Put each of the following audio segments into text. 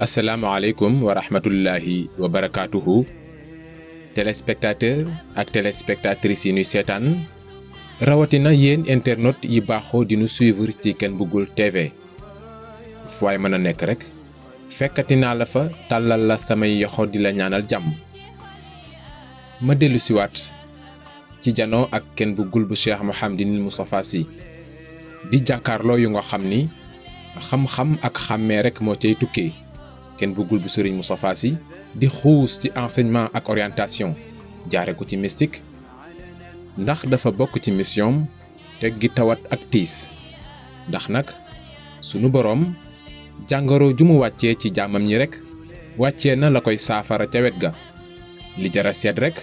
asalaamaaleykum wa rahmatullahi wa barakaatuhu téléspectateur ak téléspectatrices yi ñuy seetaan rawatina yéen internautes yi baaxoo di nu suivre ci Ken Bougoul TV fu waay mën a nekk rek fekkati naa la fa tàllal la samay yoxo di la ñaanal jàmm ma dellu siwaat ci janoo ak Ken Bougoul bu Cheikh Mouhamadinil Moustapha Sy di jàkkaarloo yu nga xam ni xam-xam ak xàmmee rek moo cay tukkee Ken Bougoul bu Serigne Moustapha Sy di xuus ci enseignement ak orientation jaare ko ci mystique ndax dafa bokk ci mission teggi tawat ak tiis ndax nag sunu boroom jàngoro ju mu wàccee ci jaamam ñi rek wàccee na la koy saafara ca wet ga li jara seet rek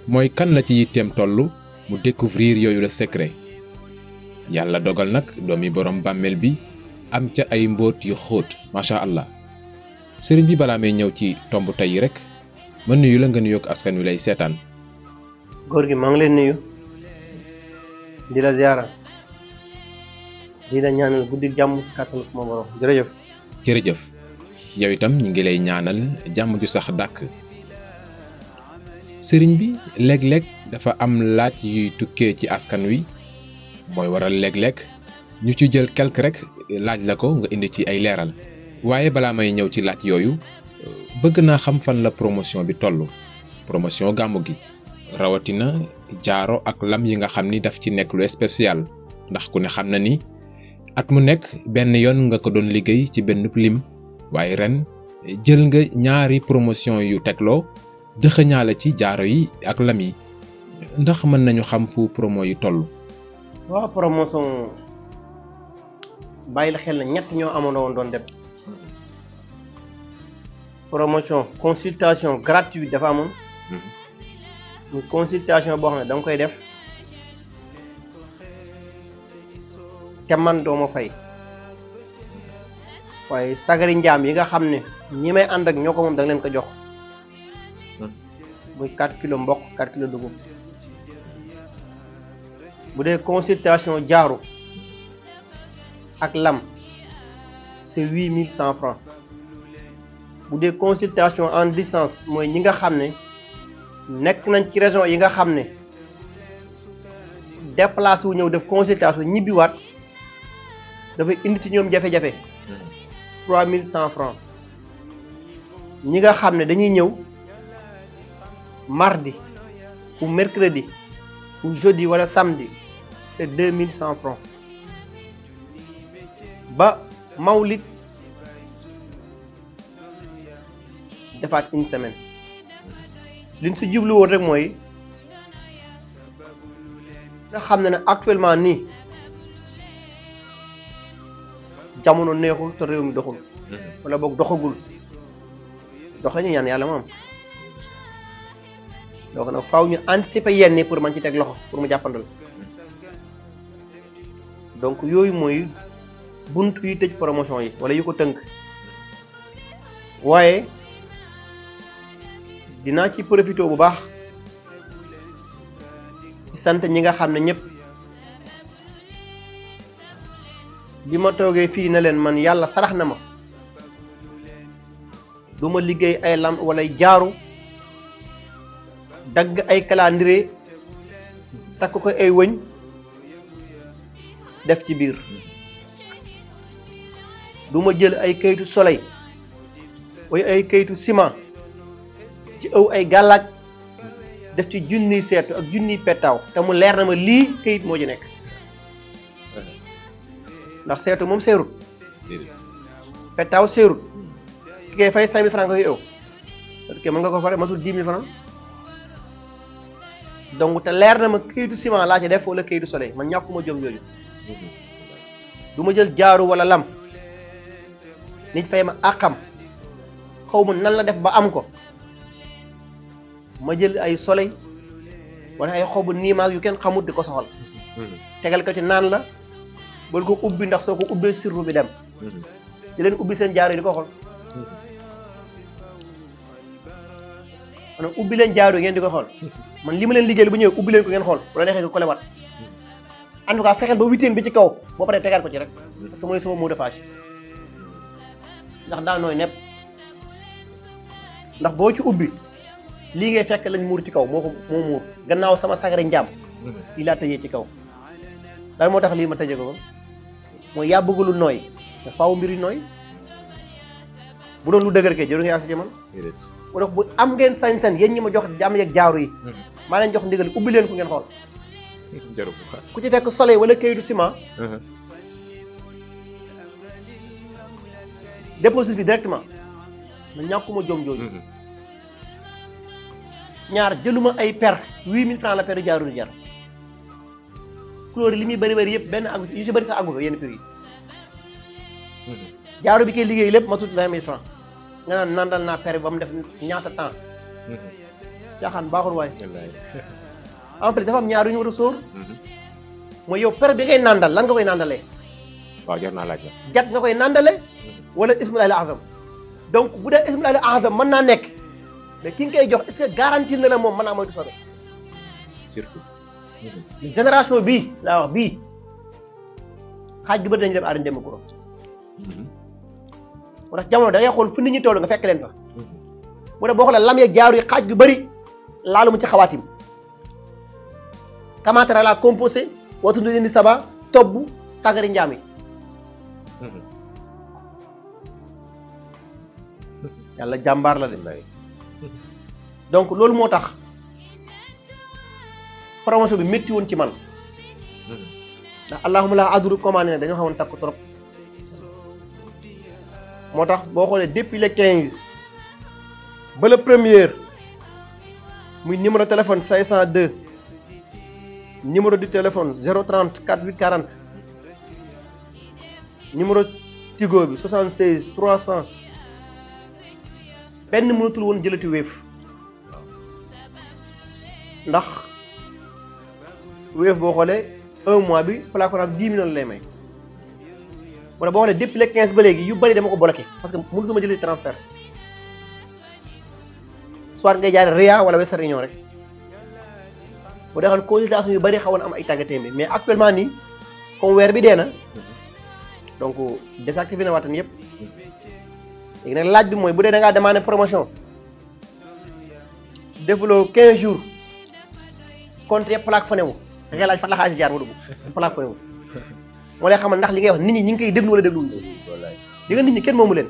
mooy kan la ci yitteem tollu mu découvrir yooyu la secret yàlla dogal nag doomi boroom bàmmeel bi am ca ay mbóot yu xóot macha allah sëriñ bi balaa may ñëw ci tomb tey rek ma nuyu la nga nuyoog askan wi lay seetaan. góor gi maa ngi leen nuyu di la ziara di la ñaanal guddi jàmm ci kàttan sama borom jërëjëf. jërëjëf yow itam ñu ngi lay ñaanal jàmm ju sax dàkk. sëriñ bi léeg-léeg dafa am laaj yuy tukkee ci askan wi mooy waral léeg-léeg ñu ci jël quelque rek laaj la ko nga indi ci ay leeral. waaye balaa may ñëw ci laaj yooyu bëgg naa xam fan la promotion bi toll promotion gàmmu gi rawatina jaaro ak lam yi nga xam ni daf ci nekk lu spécial ndax ku ne xam na ni at mu nekk benn yoon nga ko doon liggéey ci benn lim waaye ren jël nga ñaari promotion yu tegloo dëxëñaale ci jaaro yi ak lam yi ndax mën nañu xam fu promo yi toll. waaw promotion bàyyi la xel na ñett ñoo amoon woon doon dem. promotion consultation gratuite dafa amoon. une consultation boo xam ne da nga koy def te man doo ma fay waaye sagari njaam yi nga xam ne ñi may ànd ak ñoo ko moom da nga leen ko jox muy 4 kilos mboq 4 kilos dugub bu dee consultation jaaru ak lam c'est 8100 francs. bu dee consultation en distance mooy ñi nga xam ne nekk nañ ci région yi nga xam ne déplacé wu ñëw def consultation ñibbiwaat dafay indi ci ñoom jafe-jafe 3100 francs. ñi nga xam ne dañuy ñëw mardi ou mercredi ou jeudi wala samedi c'est 2100 francs. ba mawlid defaat une semaine liñ si jublu woon rek mooy nga xam ne actuellement nii jamono neexul te réew mi doxul wala boog doxagul dox lañu ñaan yàlla moom donc nag faaw ñu anticiper yenn pour man ci teg loxo pour mu jàppandal donc yooyu mooy bunt yi tëj promotion yi wala yu ko tënk waaye dinaa ci profité bu baax ci sant ñi nga xam ne ñëpp bi ma toogee fii na leen man yàlla sarax na ma du ma liggéey ay lam wala jaaru dagg ay calendrier takk ko ay wëñ def ci biir du ma jël ay kayitu soleil way ay kayitu ciment ci ëw ay gàllaaj def ci junniy seetu ak junniy pettaaw te mu leer na ma lii kayit moo ci nekk ndax seetu moom seerut pettaaw seerut ki koy fay 5000 francs nga koy ëw parce que mën nga ko fare matul 10 000 francs donc te leer na ma kayitu ciment laa ci def wala kayitu soleil man ñàkkuma jom yooyu du ma jël jaaru wala lam nit fay ma àqam xaw ma nan la def ba am ko ma jël ay soleil wala ay xobu niimaag yu kenn xamut di ko soxal tegal ko ci naan la bal ko ubbi ndax soo ko ubbee sirru bi dem di leen ubbi seen jaaru yi di ko xool maanaam ubbi leen jaaru yi ngeen di ko xool man li ma leen liggéey bu ñëwee ubbi leen ko ngeen xool bu la neexee nga kolewaat en tout cas fexeel ba witeen bi ci kaw boo paree tegaat ko ci rek parce que mooy sama mot de passe ndax daa nooy nepp ndax boo ci ubbi lii ngay fekk lañ muur ci kaw moo muur gannaaw sama sagari njaam lii laa tëjee ci kaw lan moo tax lii ma tëjee ko mooy yaa bëgg lu nooy te faaw mbir yu nooy bu doon lu dëgër kay jëru nga ci man mu def bu am ngeen sañ-sañ yéen ñi ma jox jàmm yeeg jaaru yi maa leen jox ndigal ubbi leen ko ngeen xool ku ci fekk soleil wala kayitu ciment déposit bi directement ma ñàkkuma jom jooju ñaar jëluma ay per 8000 francs la peru jaaru di jar couleur li muy bëri bëri yëpp benn àggu yu si bëri sax àggu fa yenn prix yi jaaru bi koy liggéey lépp ma tudd 20000 francs nga naan nandal naa per bi ba mu def ñaata temps caaxaan baaxul waay en plus dafa am ñaar yu ñu war a sóor mooy yow per bi ngay nandal lan nga koy nandalee waaw jar naa laaj la jat nga koy nandale wala ismulaay la azam donc bu dee ismulaay la azam mën naa nekk mais ki nga koy jox est-ce que garantie la na moom mën naa moytu sobe surtout génération bii laa wax bii xaaj gu bëri dañu dem aari dem guro moo tax jamono da ngay xool fu nit ñi toll nga fekk leen fa mu ne boo xoolee lam yeeg jaaru yi xaaj gu bëri laalu mu ci xawaatim kamaatara la composé watundu indi saba tobb sagari njaam yi yàlla jàmbaar la de donc loolu moo tax promotion bi métti woon ci man ndax allahuma la aduru commandé ne dañoo xawoon takku trop moo tax boo xoolee depuis le 15 ba le premier muy numéro téléphone 502 numéro du téléphone 030 4840 numéro Tigo bi 76 300 benn mënatul woon jëlati Wave ndax Wave boo xoolee 1 mois bi plafonnement bi 10 millions lay may wala boo xoolee depuis le 15 ba léegi yu bëri dama ko bloqué parce que mënutuma jëlee transfert soit ngay jaare Ria wala Western Union rek bu dee xam consultation yu bëri xawoon am ay tàggatémbe mais actuellement nii comme weer bi dee na donc désactivé na waatan yëpp léegi nag laaj bi mooy bu dee da ngaa demandé promotion defuloo 15 jours compte yëpp plaque fa newu da ngay laaj fan la xaalis jaar mu dugg plaque fa newu moo lay xamal ndax li ngay wax nit ñi ngi koy déglu wala dégluwuñ di nga nit ñi kenn moomu leen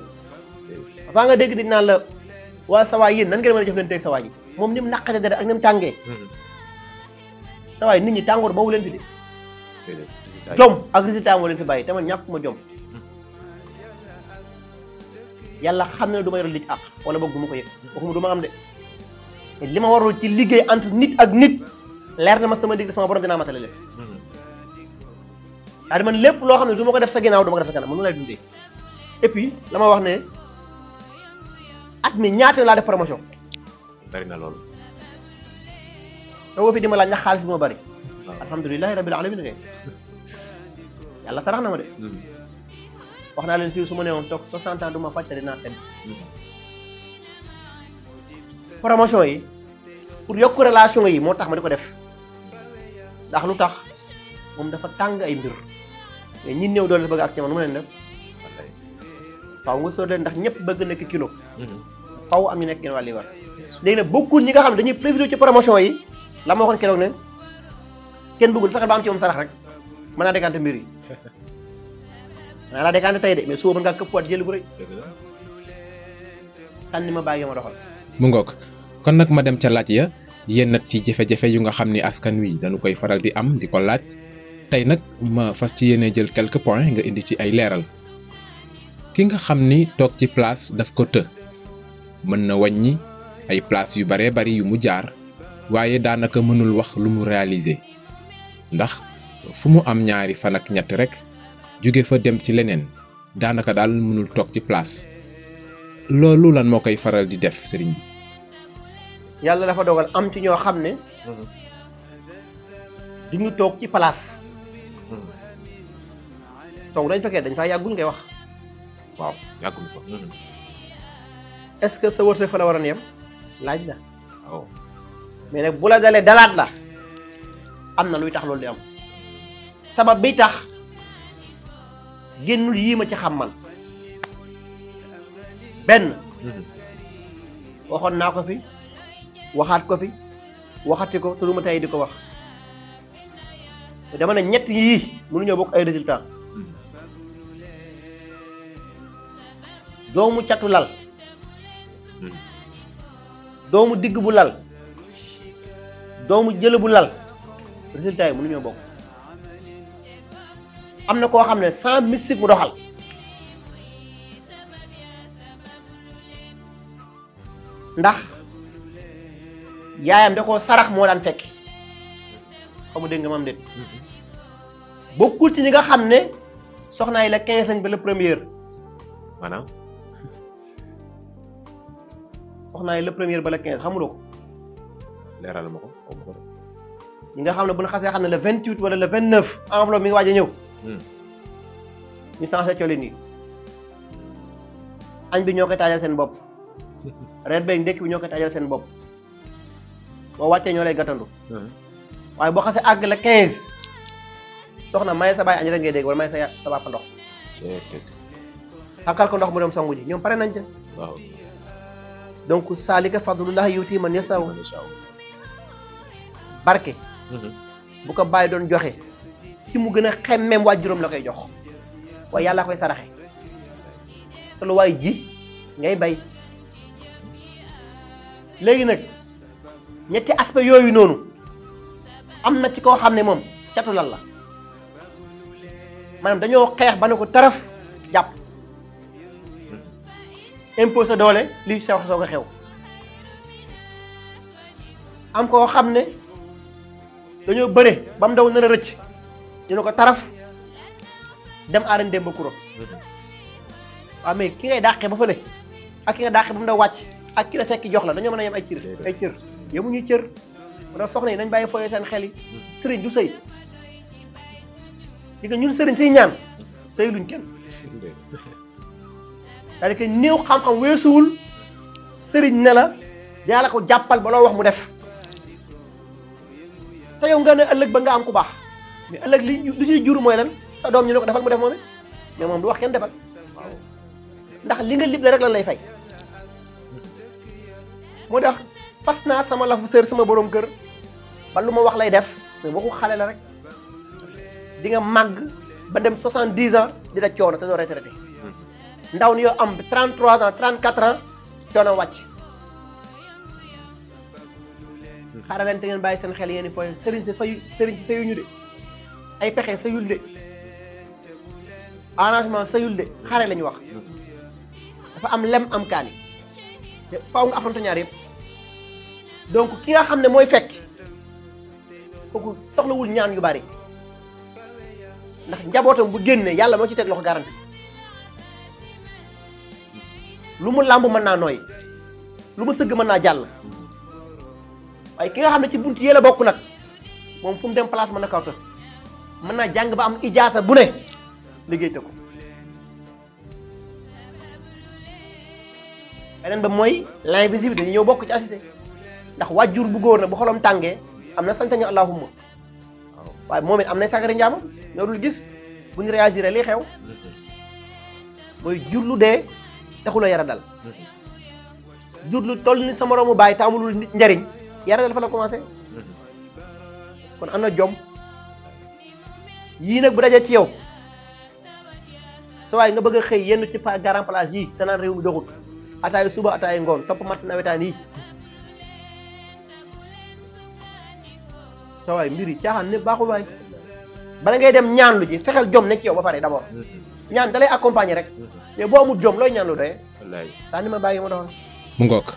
avant nga dégg di naan la waa sa waay yéen nan ngeen mën a jëflanteeg sa waay ji moom ni mu naqate dara ak ni mu tàngee sa waay nit ñi tàngoor boobu leen fi de jom ak résultat moo leen fi bàyyi te man ñàkkuma jom yàlla xam na ne du ma yor lij ak wala boog du ma ko yëg waxuma du ma am de te li ma warul ci liggéey entre nit ak nit leer na ma sama digg sama borom dinaa matale lépp daa man lépp loo xam ne du ma ko def sa ginnaaw du ma ko def sa kanam mënu lay dundee et puis la ma wax ne at mi ñaata laa def promotion bari na loolu doo fi di ma laaj ndax xaalis bi moo bari alhamdulilahi rabbil alamin kay yàlla sarax na ma de wax naa leen fii su ma newoon toog 60 ans du ma fàccali naa fen promotion yi pour yokk relation yi moo tax ma di ko def ndax lu tax moom dafa tàng ay mbir mais ñi néew doole bëgg ak ci man nu ma leen def faaw nga sóor leen ndax ñëpp bëgg nekk kilo faaw am ñu nekk ngeen wàll yi war léegi nag bokkul ñi nga xam ne dañuy prévision ci promotion yi la ma waxoon keroog ne kenn bëggul fexe ba am ci moom sarax rek mën naa décanté mbir yi mën naa laa décanté tey de mais suba mën ngaa këppwaat jël bu rëy sànni ma bàyyi ma doxal mu ngoog kon nag ma dem ca laaj ya yéen nag ci jafe-jafe yu nga xam ni askan wi dañu koy faral di am di ko laaj tey nag ma fas ci yéene jël quelques points nga indi ci ay leeral ki nga xam ni toog ci place daf ko të mën na wàññi ay place yu baree bari yu mu jaar waaye daanaka mënul wax lu mu réaliser ndax fu mu am ñaari fan ak ñett rek jóge fa dem ci leneen daanaka daal mënul toog ci place loolu lan moo koy faral di def sëriñ bi. yàlla dafa dogal am ci ñoo xam ne duñu toog ci place toog dañ fekkee dañ faa yàggul ngay wax waaw yàggul fa. est-ce que sa wërsëg fa la war a yem laaj la waaw mais nag bu la dalee dalaat la am na luy tax loolu di am sabab bi tax génnul yii ma ci xam man benn waxoon naa ko fi waxaat ko fi waxati ko te du ma tey di ko wax dama ne ñett yii mënuñoo bokk ay résultat doomu catu lal doomu digg bu lal doomu jël bu lal résultat yi mënuñoo bokk am na koo xam ne sans mystique mu doxal ndax yaayam da koo sarax moo daan fekki xamu dégg nga mam déet bokkul ci ñi nga xam ne soxna yi la 15 ba la première maanaam soxna yi la première ba la 15 xamuloo ko leeral ma ko xaw ma ko ñi nga xam ne bu ñu xasee xam ne le 28 wala le 29 enveloppe mi ngi waaj a ñëw ñu changé colin yi añ bi ñoo koy taajal seen bopp reer beeg ndekki bi ñoo koy taajal seen bopp boo wàccee ñoo lay gàttandu waaye boo xasee àgg la 15 soxna may sa baay añ rek ngay dégg wala may sa papa ndox xakkal ko ndox mu dem songu ji ñoom pare nañ ca waaw donc saalika fadlullah yuti man yasaw barke bu ko bàyyi doon joxe ci mu gën a xemmeem waajuram la koy jox waaye yàlla koy saraxe te lu waay ji ngay bay léegi nag ñetti aspect yooyu noonu am na ci koo xam ne moom catu lal la maanaam dañoo xeex ba ne ko taraf jàpp imposé doole li sew soo ko xew am koo xam ne dañoo bëre ba mu daw nar a rëcc ñu ne ko taraf dem arène dem ba kuro waaw mais ki ngay dàqee ba fële ak ki nga dàqee ba mu daw wàcc ak ki la fekk jox la dañoo mën a yem ay cër yemuñuy cër wala soxna yi nañ bàyyi fooyee seen xel yi sëriñ du sëy di nga ñun sëriñ siy ñaan sëy luñ kenn c'est-à-dire que néew xam-xam weesuwul sëriñ ne la dinaa la ko jàppal ba loo wax mu def te yow nga ne ëllëg ba nga am ku baax mais ëllëg li ciy jur mooy lan sa doom ñu ne ko defal mu def moom it mais moom du wax kenn defal ndax li nga lible rek lan lay fay moo tax fas naa sama lafu sër sama borom kër ba lu ma wax lay def mais waxu xale la rek di nga màgg ba dem 70 ans di da coono te doo retraité ndaw ni yoo am 33 ans 34 ans coono wàcc xaaral leen te ngeen bàyyi seen xel yéen i fooy sëriñ si fayu sëriñ si sayuñu de ay pexe sayul de arrangement sayul de xare la ñu wax dafa am lem am kaani te faaw nga affronté ñaar yëpp donc ki nga xam ne mooy fekk kooku soxlawul ñaan yu bari ndax njabootam bu génnee yàlla moo ci teg loxo garanti lu mu làmb mën naa nooy lu mu sëgg mën naa jàll waaye ki nga xam ne ci bunt yee la bokk nag moom fu mu dem place mën na kaw të mën naa jàng ba am ijaasa bu ne liggéey te ko beneen ba mooy l'invisible dañu ñëw bokk ci assisté ndax wàjjur bu góor na bu xolam tàngee am na sañ-sañu allahumma waaye moom it am nay sagari njaamam ñoo dul gis bu ñu réagir lii xew mooy jur lu dee taxul a yara dal jur lu toll ni sa moroomu bàyyi te amulul njariñ yara dal fa la commencé kon am na jom yii nag bu dajee ci yow sa waay nga bëgg a xëy yenn ci garan place yii te naan réew mi doxut ataayu suba ataayu ngoon topp mat nawetaan yi sa waay mbir yi caaxaan ne baaxul waay bala ngay dem ñaan lu ji fexeel jom ne ci yow ba pare d'abord ñaan da lay accompagner rek mais boo amul jom looy ñaan lu doyee wallaay daa ni ma bàyyi ma doxal mu ngoog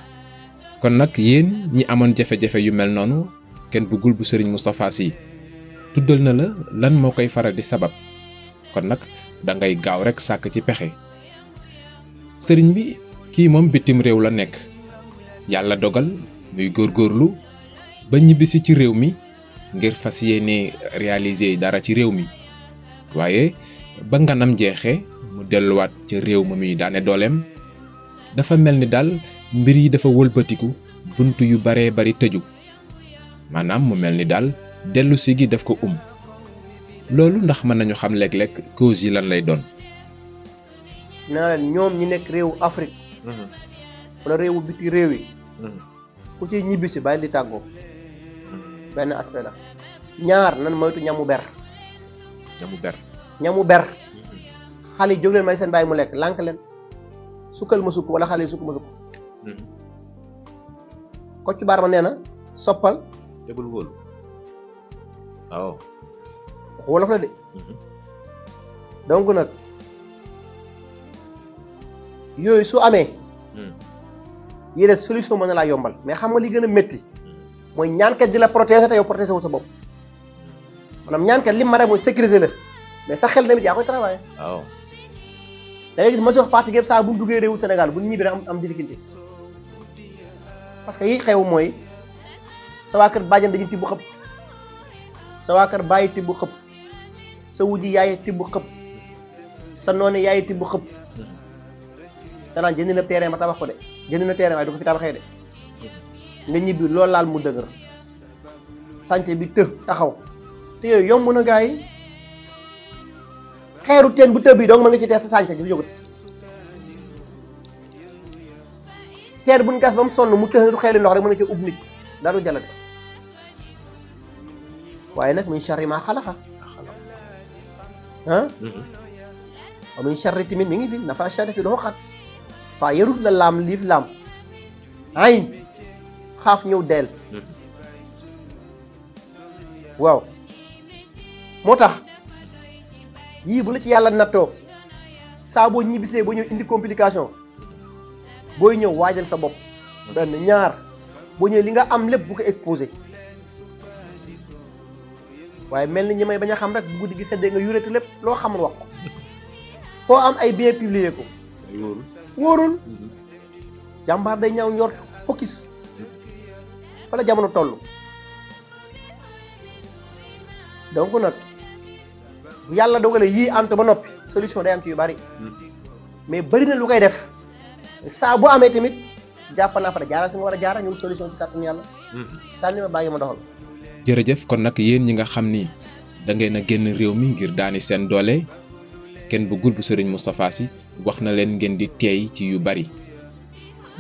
kon nag yéen ñi amoon jafe-jafe yu mel noonu kenn bëggul bu Serigne Moustapha Sy tuddal na la lan moo koy faral di sabab kon nag da ngay gaaw rek sàkk ci pexe sëriñ bi kii moom bitim réew la nekk yàlla dogal muy góorgóorlu ba ñibbisi ci réew mi ngir fas yéene réaliser dara ci réew mi waaye ba nganam jeexee mu delluwaat ca réew ma muy daane dooleem dafa mel ni daal mbir yi dafa wëlbatiku bunt yu baree bari tëju maanaam mu mel ni daal dellu si gi daf ko loolu ndax mën nañu xam léeg-léeg cause yi lan lay doon. naa leen ñoom ñi nekk réewu Afrique wala réewu biti réew yi ku ci ñibbi si bàyyi di tàggoo benn aspect la ñaar nan moytu ñamu ber ñamu ber xale yi jóg leen may seen bàyyi mu lekk lànk leen sukkal ma sukk wala xale yi sukk ma sukk Kocc Barma nee na soppal tegul wóolu waaw wolof la de donc nag yooyu su amee yi des solution mën na laa yombal mais xam nga li gën a métti mooy ñaankat di la protéger te yow protéger wu sa bopp maanaam ñaankat li ma rek mooy sécuriser la mais sa xel tamit yaa koy travailler waaw da ngay gis ma jox parti gépp saa bu ñu duggee réewu Sénégal bu ñu ñibbi rek am difficulté parce que yi xew mooy sa waa kër bàjjan dañuy tibb xëpp sa waa kër bàyyi tibb xëpp sa wujji yaay tibb xëpp sa noonu yaay tibb xëpp danaan jënd na terrain ma tabax ko de jënd na terrain waaye du ko fi tabaxee de nga ñibbi loolu laal mu dëgër santé bi taxaw te yooyu yomb na gaa yi xeeru teen bu tëb bi donc ma nga ci tees sa santé di jógati teen buñ gas ba mu sonn mu tëx du xeeli ndox rek mën na ci ub nit daru jalati waaye nag min sharri ma xalaqa ah wa min sharri tamit mi ngi fi nafa sharri fi doxo xat faa yarut la laam liif laam ayn xaaf ñëw deel waaw moo tax yii bu la ci yàlla nattoo saa boo ñibbisee boo ñëw indi complication booy ñëw waajal sa bopp benn ñaar boo ñëwee li nga am lépp bu ko exposé waaye mel ni ñi may bañ a xam rek bu guddi gi seddee nga yuretu lépp loo xamul wax ko foo am ay bien publier ko wóorul jàmbaar day ñaaw njort focus fa la jamono toll donc nag bu yàlla dogalee yii ant ba noppi solution day am ci yu bari mais bari na lu koy def saa bu amee tamit jàppal naa fa da jaaral si nga war a jaara ñun solution ci kàttanu yàlla sànni ma bàyyi ma doxal jërëjëf kon nag yéen ñi nga xam ni da ngeen a génn réew mi ngir daani seen doole kenn bëggul bu sëriñ Moustapha Sy wax na leen ngeen di teey ci yu bari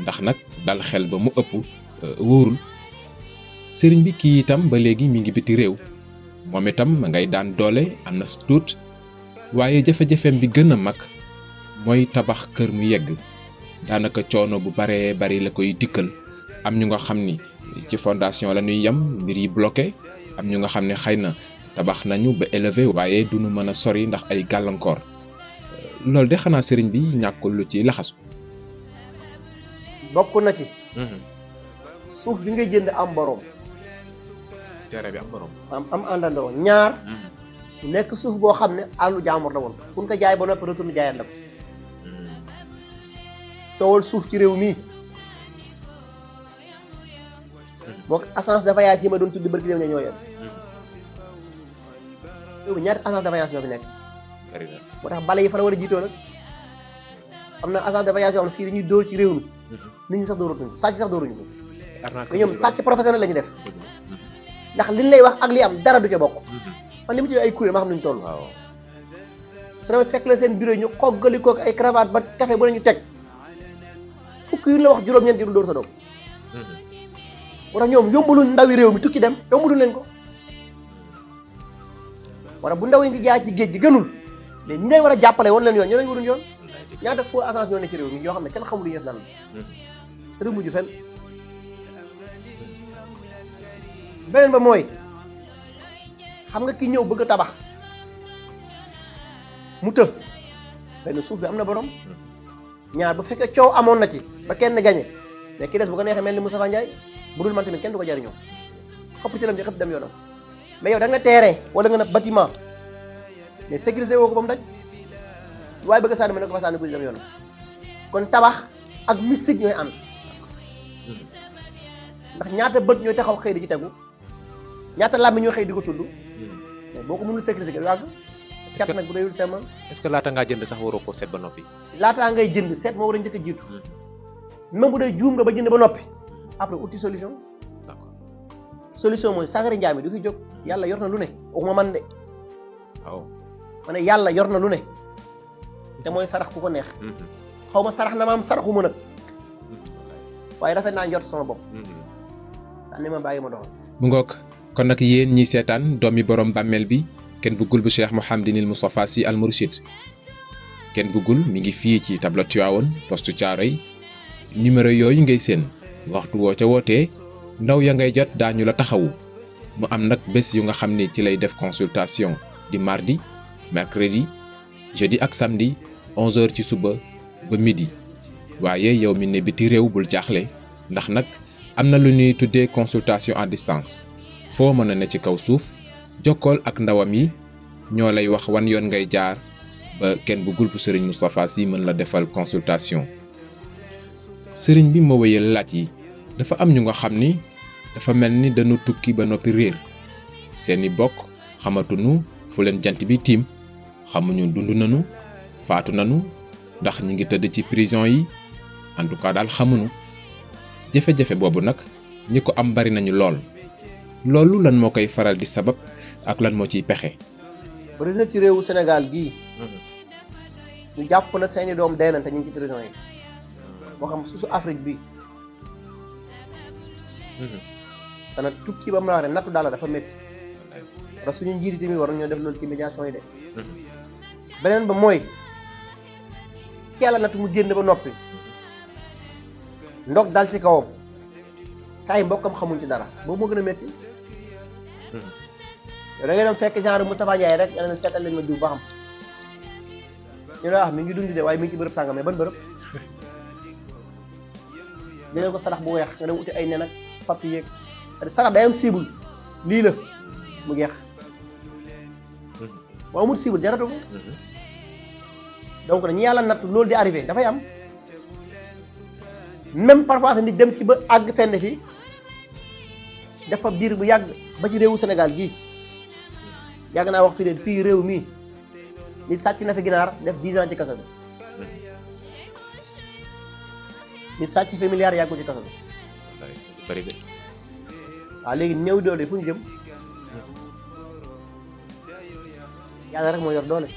ndax nag dal xel ba mu ëpp wóorul sëriñ bi kii itam ba léegi mi ngi biti réew moom itam ma ngay daan doole am na tuut waaye jafe-jafeem bi gën a mag mooy tabax kër mu yegg daanaka coono bu baree bari la koy dikkal am ñu nga xam ni ci fondation la ñuy yem mbir yi bloqué am ñu nga xam ne xëy na tabax nañu ba élevé waaye duñu mën a sori ndax ay gàllankoor loolu de xanaa sëriñ bi ñàkkul lu ci laxasu bokk na ci suuf bi ngay jënd am borom terrain bi am borom am àndandoo ñaar nekk suuf boo xam ne àllu jaamur la woon kun ko jaay ba noppi retourne jaayaat la ko coowal suuf ci réew mii moo agence de voyage yi ma doon tudd barki dem ne ñoo yem réew mi ñaari agence de voyage ñoo fi nekk moo tax bale yi fa la war a jiitoo nag am na agence de voyage yoo xam ne fii dañuy dóor ci réew mi nit ñi sax dóoratuñu sàcc sax dóoruñu ko mais ñoom sàcc professionnel la ñuy def ndax liñ lay wax ak li am dara du ca bokk man li mu ci ay kuréel ma xam nañu toll su demee fekk la seen bureau yi ñu xoggali kook ay cravate ba café bu nañu teg fukk yu la wax juróom-ñeent yu dóor sa doom moo tax ñoom yombalul ndawi réew mi tukki dem yombalul leen ko wala bu ndaw yi ngi jaay ci géej gi gënul mais ñi leen war a jàppale woon leen yoon ñu leen warul yoon ñaata faux agence ñoo ne ci réew mi yoo xam ne kenn xamul lu ñu def lan la te du mujj fenn beneen ba mooy xam nga ki ñëw bëgg a tabax mu të benn suuf bi am na borom ñaar bu fekkee coow amoon na ci ba kenn gañe mais ki des bu ko neexee mel ni Moustapha Ndiaye bu dul man tamit kenn du ko jariñoo xëpp ci lam ci xëpp dem yoonam mais yow da nga terrain wala nga na bâtiment mais sécurité woo ko ba mu daj waaye bëgg a sànni ma ne ko fa sànni guddi dem yoonam kon tabax ak mystique ñooy ànd ndax ñaata bët ñooy taxaw xëy di ci tegu ñaata làmmi ñooy xëy di ko tudd mais boo ko mënul sécurité yàgg cat nag bu doyul seemal est-ce que laata ngaa jënd sax waroo koo seet ba noppi laataa ngay jënd seet moo war a njëkk a jiitu même bu dee juum nga ba jënd ba noppi après uti solution d'accord solution mooy Sakhary Ndiaye mi du fi jóg yàlla yor na lu ne waxuma man de waaw ma ne yàlla yor na lu ne te mooy sarax ku ko neex xaw ma sarax na ma am saraxuma nag waaye rafet naa njort sama bopp sànni ma bàyyi ma doxal. mu ngoog kon nag yéen ñi seetaan doomi borom bàmmeel bi kenn bëggul bu Cheikh Mouhamadinil Moustapha Sy Al Mourchid kenn bëggul mi ngi fii ci tableau Tivaouane poste Thiaroye numéro yooyu ngay seen waxtu woo ca wootee ndaw ya ngay jot daañu la taxawu mu am nag bés yu nga xam ni ci lay def consultation di mardi mercredi jeudi ak samedi 11h ci suba ba midi waaye yow mi ne biti réew bul jaaxle ndax nag am na lu ñuy tuddee consultation à distance foo mën a ne ci kaw suuf jokkool ak ndawam yi ñoo lay wax wan yoon ngay jaar ba kenn bëggul bu Serigne Moustapha Sy mën la defal consultation. Serigne bi moo wéyal laaj yi dafa am ñu nga xam ni dafa mel ni dañu tukki ba noppi réer seeni bokk xamatuñu fu leen jant bi tiim xamuñu dund nañu faatu nañu ndax ñi ngi tëdd ci prison yi en tout cas daal xamuñu jafe-jafe boobu nag ñi ko am bari nañu lool loolu lan moo koy faral di sabab ak lan moo ciy pexe. bari na ci réewu Sénégal gii ñu jàpp na seeni doom dee nañ te ñu ngi ci prison yi moo xam su Afrique bi dana tukki ba mu la wax ne nattu daal dafa métti parce que suñu njiiti tamit war nañoo def loolu ci médiation yi de beneen ba mooy ci yàlla nattu mu génn ba noppi ndog dal ci kawam tay mbokkam xamuñ ci dara boobu moo gën a métti yow da ngay dem fekk genre Moustapha Ndiaye rek nga ne seetal lañ ma diw ba xam ñu la wax mi ngi dund de waaye mi ngi ci bërëb sàngam mais ban bërëb jëlee ko sarax bu weex nga dem uti ay nen ak papier sarax day am cible lii la mu geex boo amul cible jaratu ko donc nag ñi yàlla natt loolu di arrivé dafay am même parfois nit dem ci ba àgg fenn fi dafa diir bu yàgg ba ci réewu Sénégal gii yàgg naa wax fii de fii réew mii nit sàcc na fi ginaar def 10 ans ci kaso bi nit sàcc fi milliards yàggul ci kaso bi waaw léegi néew doole fu ñu jëm yàlla rek moo yor doole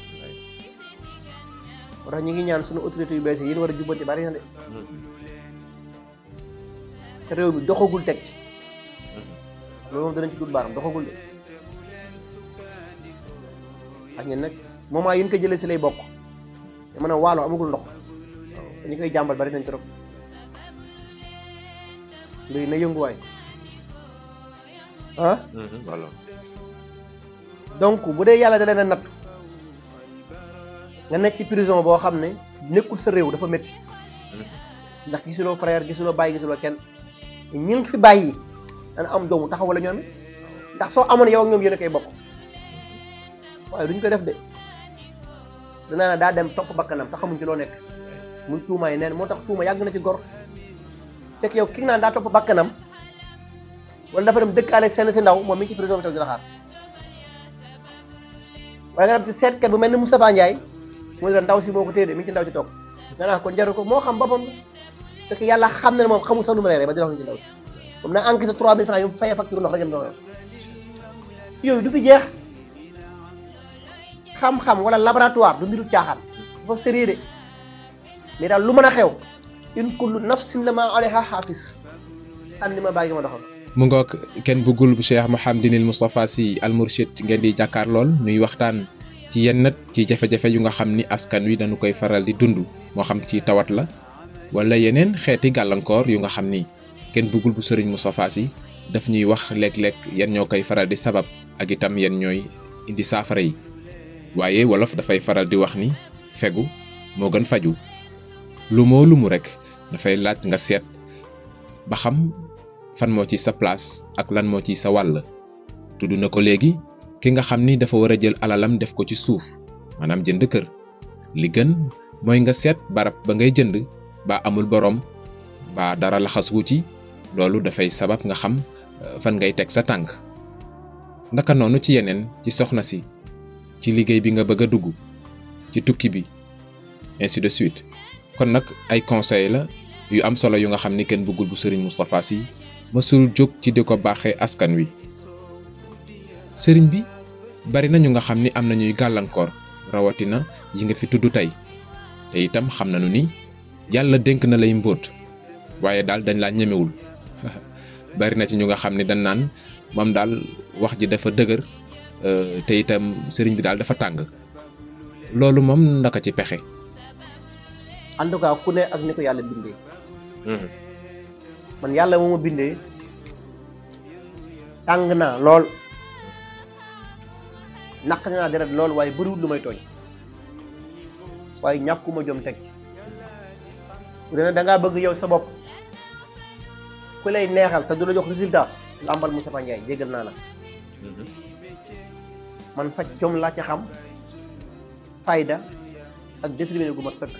moo tax ñu ngi ñaan suñu autorité yu bees yi yéen war a jubbanti bari na de te réew mi doxagul teg ci loolu moom danañ ci dul baaram doxagul de ak ñen nag moment yi ñu ko jëlee si lay bokk te mën a waalo amagul ndox dañu koy jàmbal bari nañ trop léegi na yënguwaay ah donc bu dee yàlla da leen a natt nga nekk ci prison boo xam ne nekkul sa réew dafa métti ndax gisuloo frère gisuloo bàyyi gisuloo kenn ñi ngi fi bàyyi dana am doomu taxaw wala ñoom ndax soo amoon yow ak ñoom yéen a koy bokk waaye duñ ko def de danaa ne daa dem topp bakkanam te xamuñ ci loo nekk muy tuumaay neen moo tax tuuma yàgg na ci gor fekk yow ki nga naan daa topp bakkanam wala dafa dem dëkkaale seen si ndaw moom mi ngi ci prison bi toog di la xaar waaye nga dem ci seetkat bu mel ni Moustapha Ndiaye mu ne ndaw si moo ko téye de mi ngi ci ndaw ci toog nga naa kon jaru ko moo xam boppam fekk yàlla xam na ne moom xamul sax nu mu reeree ba di wax ci ndaw si moom naa enquête 3000 francs yu mu fayee facture ndox rek yem doon yooyu du fi jeex xam-xam wala laboratoire du mbiru caaxaan dafa sérieux de mais daal lu mën a xew in kullu nafsin lama alayha hafiz sànni ma bàyyi ma doxal. mu ngoog kenn bëggul bu Cheikh Mouhamadinil Moustapha Sy Al Mourchid ngeen di jàkkaar lool ñuy waxtaan ci yenn ci jafe-jafe yu nga xam ni askan wi dañu koy faral di dund moo xam ci tawat la wala yeneen xeeti gàllankoor yu nga xam ni kenn bëggul bu Serigne Moustapha Sy daf ñuy wax léeg-léeg yan ñoo koy faral di sabab ak itam yan ñooy indi saafara yi waaye wolof dafay faral di wax ni fegu moo gën faju lu mu rek dafay laaj nga seet ba xam fan moo ci sa place ak lan moo ci sa wàll tudd na ko léegi ki nga xam ni dafa war a jël alalam def ko ci suuf maanaam jënd kër li gën mooy nga seet barab ba ngay jënd ba amul borom ba dara laxas wu ci loolu dafay sabab nga xam fan ngay teg sa tànk naka noonu ci yeneen ci soxna si ci liggéey bi nga bëgg a dugg ci tukki bi ainsi de suite kon nag ay conseil la yu am solo yu nga xam ni kenn bëggul bu Serigne Moustapha Sy mësul jóg ci di ko baaxee askan wi sëriñ bi bari na ñu nga xam ni am na ñuy gàllankoor rawatina yi nga fi tudd tey te itam xam nañu ni yàlla dénk na lay mbóot waaye daal dañ laa ñemewul bari na ci ñu nga xam ne dañ naan moom daal wax ji dafa dëgër te itam sëriñ bi daal dafa tàng loolu moom naka ci pexe. en tout cas ku ne ak ni ko yàlla bindee. man yàlla moo ma bindee tàng naa lool naq naa deret lool waaye bëriwul lu may tooñ waaye ñàkkuma jom teg ci bu dee da ngaa bëgg yow sa bopp ku lay neexal te du la jox résultat làmbal Moustapha Ndiaye jéggal naa la man faj jom laa ci xam fayda ak déterminé gu mat sëkk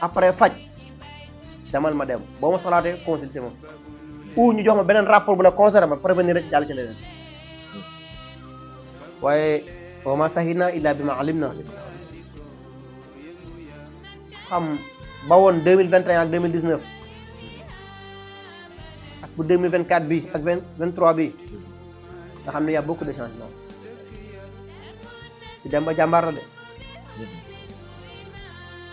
après faj demal ma dem boo ma soxlaatee consulté ma ou ñu jox ma beneen rapport bu la concerné ma prévenir rek jàll ci leneen waaye wa ma sahidna illa bi ma alim na xam ba woon 2021 ak 2019 ak bu 2024 bi ak 2023 bi nga xam ne y a beaucoup de changements si dem ba jàmbaar la de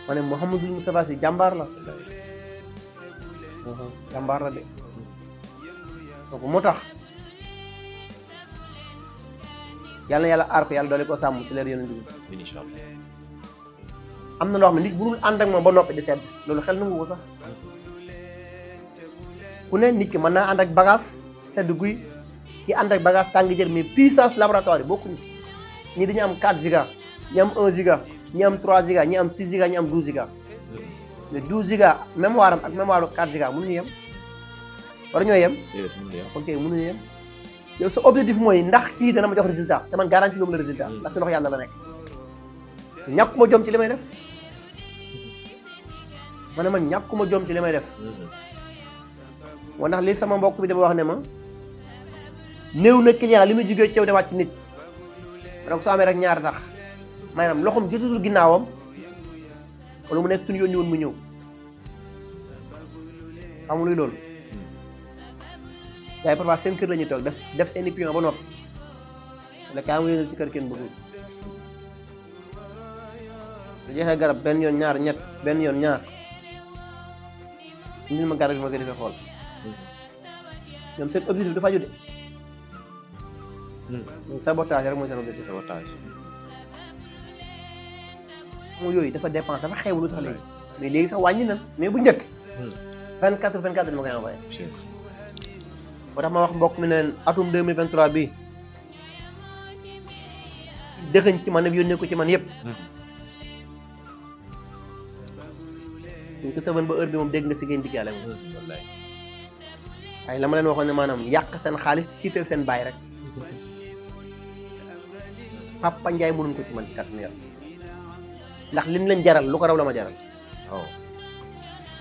ma ne Mouhamadul Moustapha Sy jàmbaar la jàmbaar la de donc moo tax yàlla na yàlla aar ko yàlla doole ko sàmm ci leer yonent bi incha allah am na loo xam ne nit bu dul ànd ak moom ba noppi di sedd loolu xel nangu ko sax ku ne nit ki mën naa ànd ak bagage sedd guy ci ànd ak bagage tàng jër mais puissance laboratoire yi bokkuñu ñi dañu am 4 giga ñi am 1 giga ñi am 3 giga ñi am 6 giga ñi am 12 giga mais 12 giga mémoire am ak mémoire 4 giga mënuñu yem war ñoo yem ok mënuñu yem yow sa objectif mooy ndax kii dana ma jox résultat te man garanti loolu la résultat ndax ci loxo yàlla la nekk ñàkkuma jom ci li may def ma ne man ñàkkuma jom ci li may def wa ndax li sama mbokk bi dama wax ne ma néew na client li muy jugee ci yow de wàcc nit donc soo amee rek ñaar tax maanaam loxoom jotatul ginnaawam wala mu nekk suñu yónni woon mu ñëw xamul luy loolu yaay parfois seen kër la ñuy toog def seen i pion ba noppi la kaa mu yónnee ci kër kenn bëggul su jeexee garab benn yoon ñaar ñett benn yoon ñaar indil ma garab bi ma koy defee xool ñoom seen objectif dafa jude sabotage rek mooy seen objectif sabotage mu yooyu dafa dépense dafa xeewlu sax léegi mais léegi sax wàññi nan mais bu njëkk 24 ma koy envoyé moo tax ma wax mbokk mi ne leen atum 2023 bii dëxëñ ci man ak yónnee ko ci man yëpp ñu ko sëban ba heure bi moom dégg nga si ngeen diggaale moom waaye la ma leen waxoon ne maanaam yàq seen xaalis tiital seen baay rek Papa Ndiaye mënuñ ko ci man ci kàttanu Yàlla ndax lim leen jaral lu ko raw la ma jaral waaw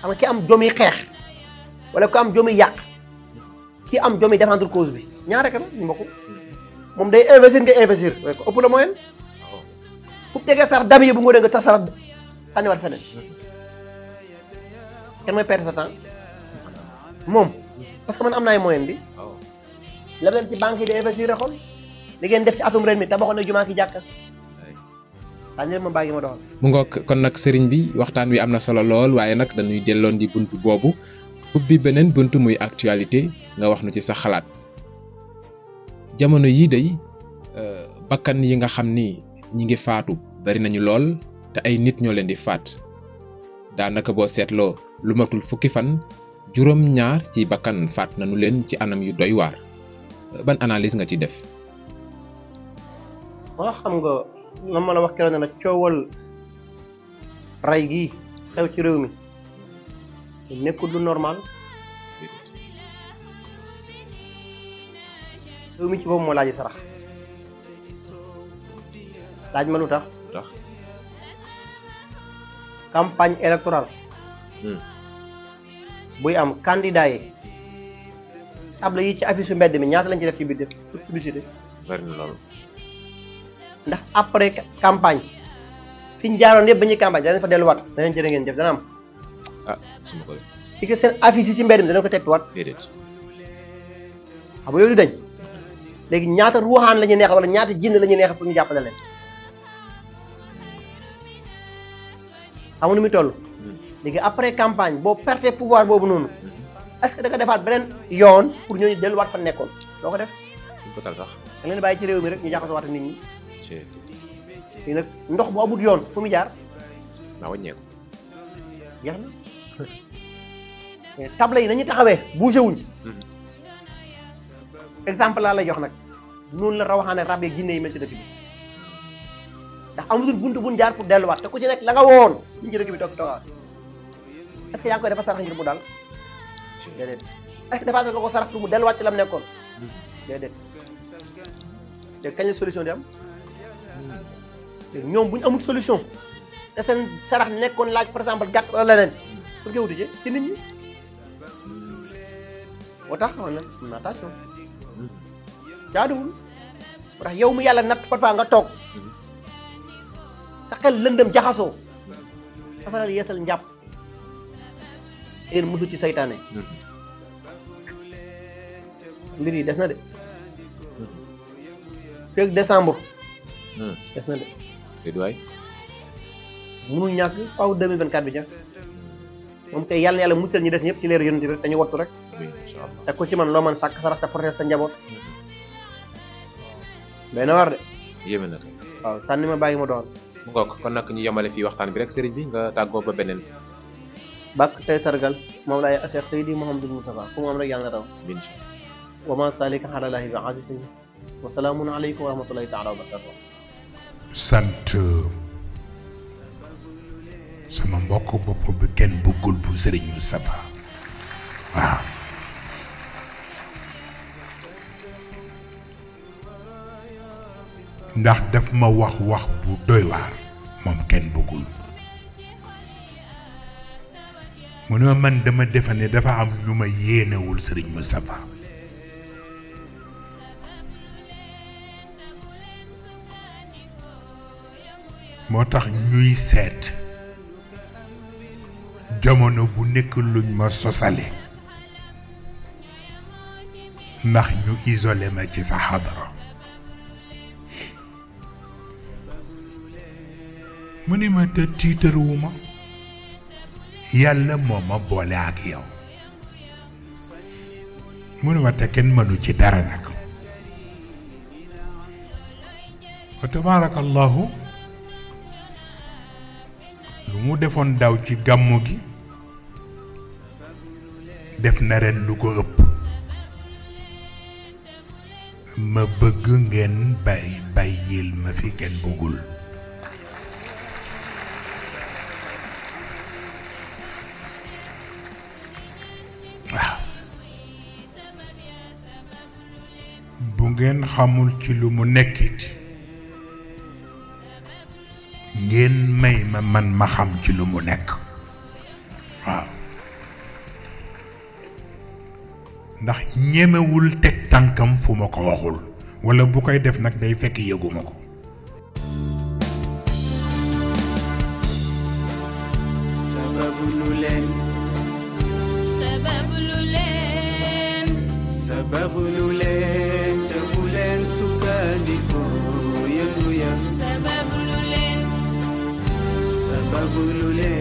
xam nga ki am jomi xeex wala ku am jomi yàq ki am jomi défendre cause bi ñaar rek la ñu mbokk moom day investir nga investir waaye ko ëpp la moyen fu tegee sar dam yi bu nga dee nga tas sara sànniwaat feneen kenn mooy perdre sa temps moom parce que man am na ay moyen bi la leen ci banque yi di investir rek xool li ngeen def ci atum ren mi tabaxoon na jumaa ki jàkka sànni ma bàyyi ma doxal mu ngoog kon nag sëriñ bi waxtaan wi am na solo lool waaye nag dañuy delloon di buntu boobu ubbi beneen buntu muy actualité nga wax nu ci sa xalaat jamono yii day bakkan yi nga xam ni ñi ngi faatu bari nañu lool te ay nit ñoo leen di faat daanaka boo seetloo lu matul fukki fan juróom-ñaar ci bakkan faat nañu leen ci anam yu doy waar ban analyse nga ci def. waaw xam nga la ma la wax keroog ne la coowal ray gi xew ci réew mi nekkul lu normal réew mi ci boobu moo laaj sarax laaj ma lu tax campagne électorale buy am candidat yi table yi ci affiche mbedd mi ñaata lañ ci def ci biir def publicité bari na lool ndax après campagne fi ñu jaaroon yëpp ba ñuy campagne danañ fa delluwaat danañ jërë ngeen jëf dana am suma ko ci que seen affiche yi ci mbedd mi dana ko teppiwaat déedéet xam nga yooyu dañ léegi ñaata ruuxaan la ñuy neexal wala ñaata jinn la ñuy neexal pour ñu jàppale leen xam nga nu muy toll léegi après campagne boo perte pouvoir boobu noonu est-ce que da nga defaat beneen yoon pour ñooñu delluwaat fa nekkoon doo ko def. duñ ko tal sax. da leen bàyyi ci réew mi rek ñu jaxasoo waat nit ñi. c'est léegi nag ndox bu amut yoon fu mu jaar. naa wàññeeku. jeex na mais table yi nañu taxawee bougé wuñ. exemple laa lay jox nag noonu la rawaxaane rab yeeg jinne yi mel ci dëkk bi ndax amutul buntu buñ jaar pour delluwaat te ku ci nekk la nga woon ñu ci dëkk bi toog toogaat est-ce que yaa ngi koy dafa sarax ngir mu daal déedéet est-ce que dafa ko sarax pour mu delluwaat ci lam nekkoon déedéet léegi kañ la solution di am léegi ñoom bu ñu amul solution te seen sarax nekkoon laaj par exemple gàtt wala leneen pour nga wuti ci nit ñi moo tax xam na attention jaaduwul moo tax yow mu yàlla natt parfois nga toog sa xel lëndëm jaxasoo fasalal yeesal njàpp ngeen musu ci saytaane mbir yi des na de feeg décembre des na de déet waay munul ñàkk faaw 2024 bi ja moom kay yàlla na yàlla muccal ñi des ñëpp ci leeru yonent bi rek te ñu wattu rek te ku ci man loo man sàkk sarax te protéger sa njaboot day na war de yéeme na waaw sànni ma bàyyi ma doon mu ngoog kon nag ñu yemale fii waxtaan bi rek sëriñ bi nga tàggoo ba beneen bàkk tey sargal moom laay Cheikh Seydi Mouhamadou Moustapha fu mu am rek yàlla nga taw incha wa ma salika alallaahi bi azizin wa salaamun aleykum wa rahmatullahi taala wa barakatuh sant sama mbokk bopp bi kenn bëggul bu sëriñ Moustapha waaw ndax daf ma wax bu doy waar moom kenn bëggul mu ne ma man dama defe ne dafa am ñu ma yéenewul sëriñ Moustapha moo tax ñuy seet jamono bu nekk luñ ma sosale ndax ñu isolé ma ci sa xadara mu ni ma te tiitaruwu ma yàlla moo ma boole ak yow mu ni ma te kenn mënu ci dara nag wa tabaarakallahu lu mu defoon daaw ci gàmmu gi def na ren lu ko ëpp ma bëgg ngeen bàyyil ma fi kenn bëggul waaw bu ngeen xamul ci lu mu nekkit ngeen may ma man ma xam ci lu mu nekk waaw ndax ñemewul teg tànkam fu ma ko waxul walla bu koy def nag day fekk yëguma ko sababu lu leen te bu leen sukkandikoo yëngu ya sababu lu leen